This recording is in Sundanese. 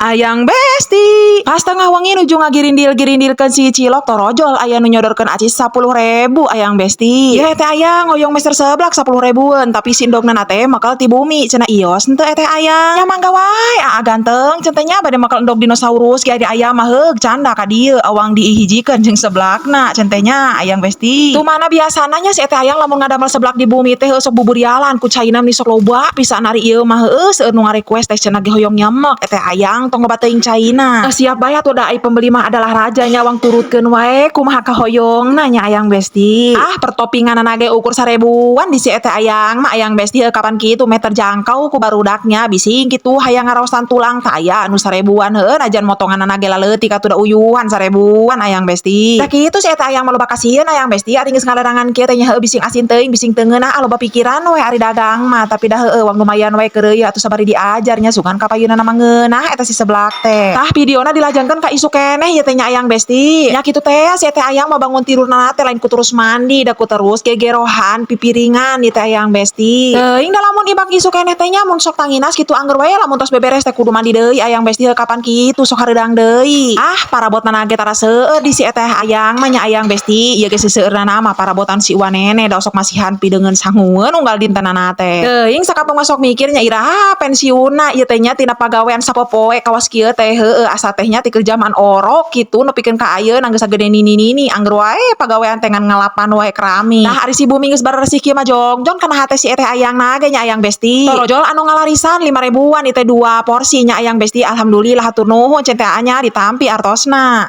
Ayang Besti. Pas tengah wengi nuju ngagirindil-girindilkeun si cilok, torojol aya nu nyodorkeun acis 10.000, Ayang Besti. Ya, Teh Ayang hoyong meser seblak 10 ribuan, tapi si endogna teh makel ti bumi cenah, ios henteu Teh Ayang? Ya mangga wae, aa ganteng, cenah nya, bade makel endog dinosaurus ge ari aya mah heug canda ka dieu, awang diihijikeun jeung seblakna cenah nya, Ayang Besti. Tumana biasana nya si Teh Ayang lamun ngadamel seblak di bumi teh sok buburialan ku caina, meni sok loba pisan. Ari ieu mah heueuh, seueur nu ngarequest teh cenah ge hoyong nyemek. Teh Ayang tong loba teuing caina. Siap bae atuh, da ai pembeli mah adalah raja nya, wang turutkeun wae kumaha kahoyongna nya, Ayang Besti. Ah, pertopinganana ge ukur 1.000-an di si Teh Ayang mah, Ayang Besti. Heuh, kapan kitu meh terjangkau ku barudaknya, bising kitu hayang ngaraosan tulang tah aya anu 1.000-an. Heueuh, najan motonganana ge laleutik atuh, da uyuhan 1.000-an, Ayang Besti. Tah kitu si Teh Ayang mah loba kasieun, Ayang Besti, ari geus ngalerangan kieu teh nya heueuh, bising asin teuing, bising teu ngeunah, ah, loba pikiran we ari dagang mah. Tapi dah heueuh, wang lumayan we keureuy atuh, sabari diajar nya, sugan kapayunna mah ngeunah eta si seblak teh. Tah, videona dilajengkeun ka isuk keneh ieu teh nya, Ayang Besti. Nya kitu teh si Teh Ayang mah bangun tidurna teh lain ku terus mandi, da ku terus gegerohan pipiringan ieu teh, Ayang Besti. Teuing da lamun ibak isuk keneh teh nya, mun sok tanginas kitu angger we lamun tos beberes teh kudu mandi deui, Ayang Besti. Heuh, kapan kitu sok hareudang deui. Ah, parabotna ge tara seueur di si Teh Ayang mah nya, Ayang Besti. Ieu ge seseueurna mah parabotan si Uwa Nene, da sok masihan pideungeun sangueun unggal dintenana teh. Teuing sakapeng mah sok mikir nya, iraha pensiunna ieu teh nya tina pagawean sapopoe kawas kieu teh. Heueuh, asa teh nya ti keur jaman orok kitu nepikeun ka ayeuna geus sagede nini-nini, angger wae pagawean teh ngan ngalapan wae keramik. Tah, ari si bumi geus bareresih kieu mah jongjon kana hate si Teh Ayang na ge nya, Ayang Besti. Torojol anu ngalarisan 5 ribuan ieu teh dua porsi nya, Ayang Besti. Alhamdulillah, hatur nuhun cenah nya, ditampi artosna.